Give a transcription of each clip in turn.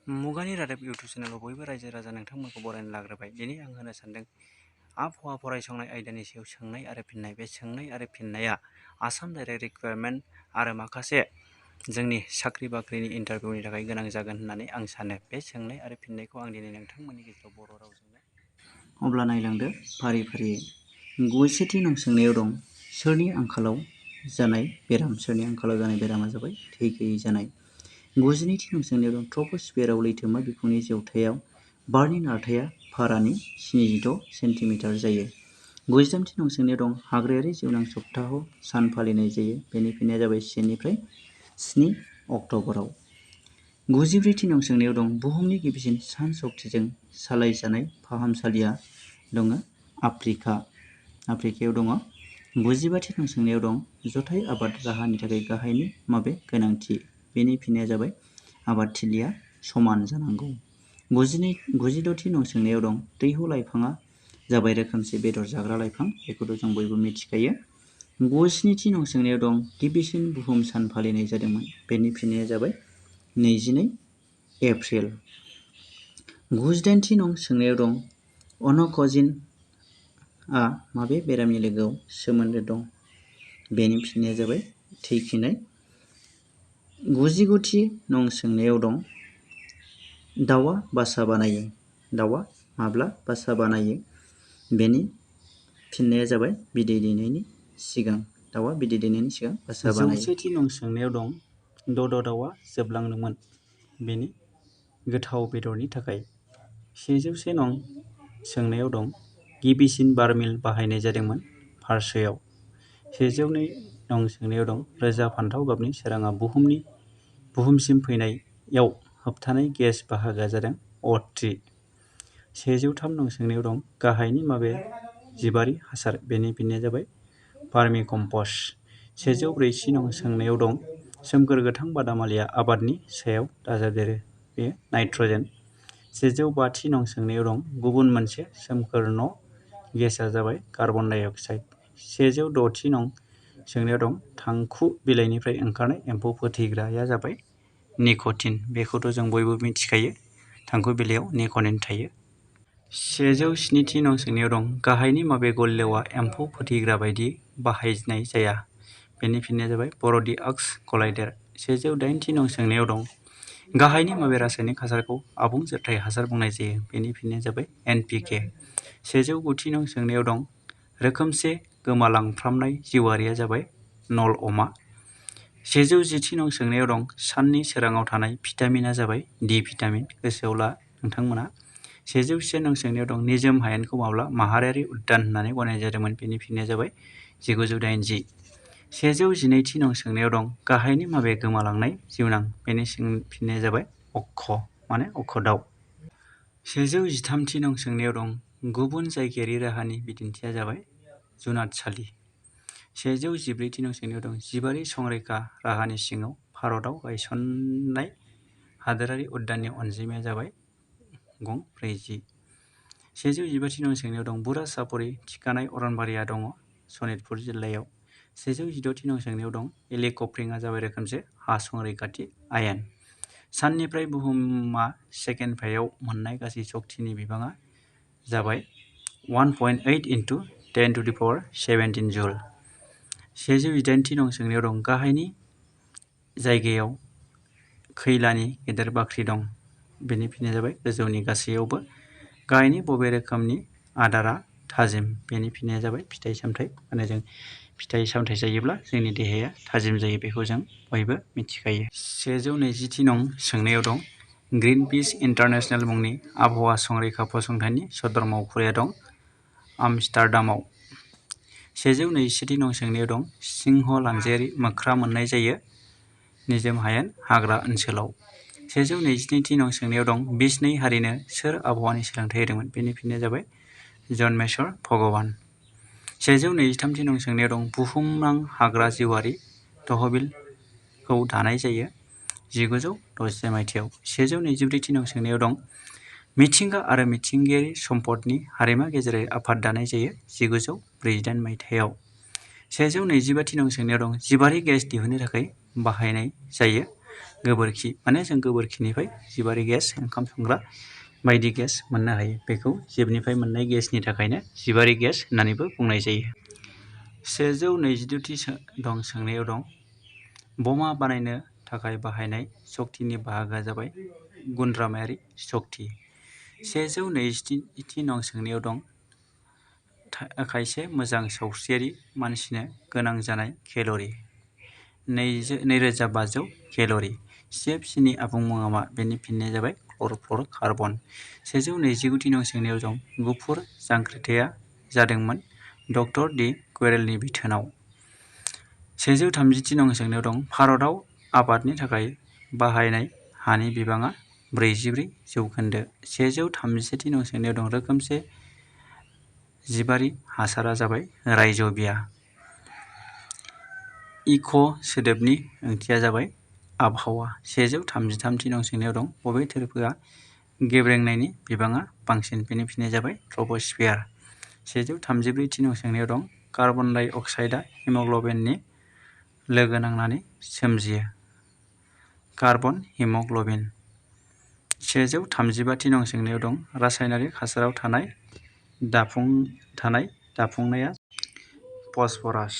मुगानि रादाब इउटुब चेनेलाव बयबो रायजो राजा नोंथांमोनखौ बरायनो लाग्रोबाय। दिनै आं होनो सानदों आबहावा फरायसंनाय आयदानि सायाव सोंनाय आरो फिननाय। बे सोंनाय आरो फिननाया आसाम डाइरेक्ट रिक्वायरमेन्ट आरो माखासे जोंनि साख्रि बाख्रिनि इन्टारभिउनि थाखाय गोनां जागोन होननानै आं सानो। बे सोंनाय आरो फिननायखौ आं दिनै नोंथांमोननि गेजेराव बर' रावजोंनो। अब्ला नायलांदो फारि फारियै। गुजिसेथि नं सोंनायाव दं सोरनि आंखालाव जानाय बेराम। सोरनि आंखालाव जानाय बेरामा जाबाय थै गैयै जानाय। 92थि नं सोंनायाव दं ट्रप'स्फियाराव लैथोमा बिखुंनि जौथायाव बारनि नारथाया भारानि 76 सेन्टिमिटार जायो। 93थि नं सोंनायाव दं हाग्रायारि जिउनां सप्ताह सान फालिनाय जायो। बेनि फिननाया जाबाय 1 निफ्राय 7 अक्ट'बराव। 94थि नं सोंनायाव दं बुहुमनि गिबिसिन सान शक्तिजों सालायजानाय फाहामसालिया दङ आफ्रिकायाव दङ। 95थि नं सोंनायाव दं जथाय आबाद राहानि थाखाय गाहायनि माबे गोनांथि। बेनि फिननाया जाबाय आबादथिलिया समान जानांगौ। 96थि नं सोंनायाव दं दैहु लाइफाङा जाबाय रोखोमसे बेदर जाग्रा लाइफां। बेखौथ' जों बयबो मिथिखायो। 97थि नं सोंनायाव दं गिबिसिन बुहुम सान फालिनाय जादोंमोन। बेनि फिननाया जाबाय 22 एप्रिल। 98थि नं सोंनायाव दं अनक'जिनआ माबे बेरामनि लोगोआव सोमोन्दो दं। बेनि फिननाया जाबाय थै खिनाय। 99थि नं सोंनायाव दं दाउआ बासा बानायो। दाउआ माब्ला बासा बानायो। बेनि फिननाया जाबाय बिदै दैनायनि सिगां। दाउआ बिदै दैनायनि सिगां बासा बानायो। 100थि नं सोंनायाव दं दद' दाउआ जोबलांदोंमोन बेनि गोथाव बेदरनि थाखाय। 101 नं सोंनायाव दं गिबिसिन बारमिल बाहायनाय जादोंमोन फारसोआव। 102 नं सोंनायाव दं रोजा फान्थाव गाबनि सोराङा बुहुमसिम फैनायाव होबथानाय गेस बाहागोआ जादों O3। 103 नं सोंनायाव दं गाहायनि माबे जिबारि हासार। बेनि फिननाया जाबाय भार्मि कम्पस्ट। 104 नं सोंनायाव दं सोमखोर गोथां बादामालिया आबादनि सायाव दाजाबदेरो। बेयो नाइट्रजेन। 105थि नं सोंनायाव दं गुबुन मोनसे सोमखोर न' गेसआ जाबाय कार्बन डाइ अक्साइड। 106थि नं सोंनायाव दं थांखु बिलाइनिफ्राय ओंखारनाय एम्फौ फोथैग्राया जाबाय निक'टिन। बेखौथ' जों बयबो मिथिखायो थांखु बिलाइयाव निक'टिन थायो। 107थि नं सोंनायाव दं गाहायनि माबे गल्य'आ एम्फौ फोथैग्रा बायदि बाहायनाय जाया। बेनि फिननाया जाबाय बर'डिआक्स कलाइडेर। 108थि नं सोंनायाव दं गाहायनि माबे रासायनिक हासारखौ आबुं जोरथाय हासार बुंनाय जायो। बेनि फिननाया जाबाय NPK। 109थि नं सोंनायाव दं रोखोमसे गोमालांफ्रामनाय जिउआरिया जाबाय नल अमा। 110थि नं सोंनायाव दं साननि सोराङाव थानाय भिटामिनआ जाबाय D भिटामिन। गोसोआव ला नोंथांमोना। 111 नं सोंनायाव दं निजोम हायेनखौ माब्ला माहारियारि उद्यान होननानै गनायनाय जादोंमोन। बेनि फिननाया जाबाय 1980। 112थि नं सोंनायाव दं गाहायनि माबे गोमालांनाय जिउनां। बेनि फिननाया जाबाय अक्ष दाउ। 113थि नं सोंनायाव दं गुबुन जायगायारि राहानि बिदिन्थिया जाबाय जुनादसालि। 114थि नं सोंनायाव दं जिबारि संरैखा राहानि सिङाव भारतआव गायसननाय हादोरारि उद्याननि अनजिमाया जाबाय गं 40। 115थि नं सोंनायाव दं बुरा सापरि थिखानाय अरनबारिया दङ सनितपुर जिल्लायाव। 116थि नं सोंनायाव दं हेलिकप्टारिंआ जाबाय रोखोमसे हा संरैखाथि आयेन। साननिफ्राय बुहुमा सेकेन्डफायाव मोननाय गासै शक्तिनि बिबाङा जाबाय 1.8 × 10⁻17 जुल। 118थि नं सोंनायाव दं गाहायनि जायगायाव खैलानि गेदेर बाख्रि दं। बेनि फिननाया जाबाय गोजौनि गासैयावबो। गाहायनि बबे रोखोमनि आदारा थाजिम। बेनि फिननाया जाबाय फिथाइ सामथाइ। माने जों फिथाइ सामथाइ जायोब्ला जोंनि देहाया थाजिम जायो बेखौ जों बयबो मिथिखायो। 120थि नं सोंनायाव दं ग्रीनपिस इन्टारनेशनेल मुंनि आबहावा संरैखा फसंथाननि सदर मावख'आ दं आमस्टारडामाव। 121थि नं सोंनायाव दं सिंह लानजायारि मोख्रा मोननाय जायो निजोम हायेन हाग्रा ओनसोलाव। 122थि नं सोंनायाव दं बिसनै हारिनो सोर आबहावानि सोलोंथाइ होदोंमोन। बेनि फिननाया जाबाय जन मेसर भगवान। 123थि नं सोंनायाव दं बुहुमनां हाग्रा जिउआरि तहबिलखौ दानाय जायो 1960 मायथाइयाव। 124थि नं सोंनायाव दं मिथिंगा आरो मिथिंगायारि सम्पदनि हारिमा गेजेरारि आफाद दानाय जायो 1948 मायथाइयाव। 125थि नं सोंनायाव दं जिबारि गेस दिहुननो थाखाय बाहायनाय जायो गोबोरखि माने जों गोबोरखिनिफ्राय जिबारि गेस ओंखाम संग्रा बायदि गेस मोननो हायो। बेखौ जिबनिफ्राय मोननाय गेसनि थाखायनो जिबारि गेस होननानैबो बुंनाय जायो। 122थि दं सोंनायाव दं बमा बानायनो थाखाय बाहायनाय सक्तिनि बाहागोआ जाबाय गुनद्रामायारि सक्ति। 120थि नं सोंनायाव दं खायसे मोजां सावस्रियारि मानसिनो गोनां जानाय केल'रि। 2500 केल'रि। CFCनि आबुं मुङा मा? बेनि फिननाया जाबाय क्ल'र'फ्ल'र'कार्बन। 129थि नं सोंनायाव दं गुफुर जांख्रिथायआ जादोंमोन डक्टर डि कुवेरेलनि बिथोनाव। 130थि नं सोंनायाव दं भारतआव आबादनि थाखाय बाहायनाय हानि बिबाङा 44 जौखोन्दो। 131थि नं सोंनायाव दं रोखोमसे जिबारि हासारा जाबाय रायज'बिया। इक' सोदोबनि ओंथिया जाबाय आबहावा। 133थि नं सोंनायाव दं बबे थोरफोआ गेब्रेंनायनि बिबाङा बांसिन? बेनि फिननाया जाबाय ट्रप'स्फियार। 134थि नं सोंनायाव दं कार्बन डाइ अक्साइडआ हिम'ग्ल'बिननि लोगो नांनानै सोमजियो। कार्बन हिम'ग्ल'बिन। 135थि नं सोंनायाव दं रासायनारिक हासाराव थानाय दाफुंनाया फस्फरास।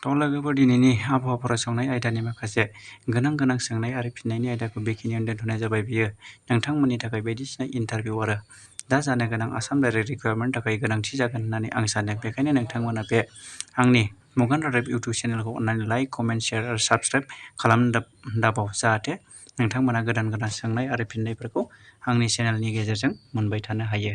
लोगोफोर दिनैनि आबहावा फरायसंनाय आयदानि माखासे गोनां सोंनाय आरो फिननायनि आयदाखौ बेखिनियावनो दोनथ'नाय जाबाय। बियो नोंथांमोननि थाखाय बायदिसिना इन्टारभिउ आरो दा जानो गोनां आसाम डाइरेक्ट रिक्वायरमेन्टनि थाखाय गोनांथि जागोन होननानै आं सानो। बेखायनो नोंथांमोना बे आंनि मुगान रादाब इउटुब चेनेलखौ अननानै लाइक, कमेन्ट, शेयार आरो साबस्क्राइब खालामनो दाबाव जाहाथे नोंथांमोना गोदान सोंनाय आरो फिननायफोरखौ आंनि चेनेलनि गेजेरजों मोनबाय थानो हायो।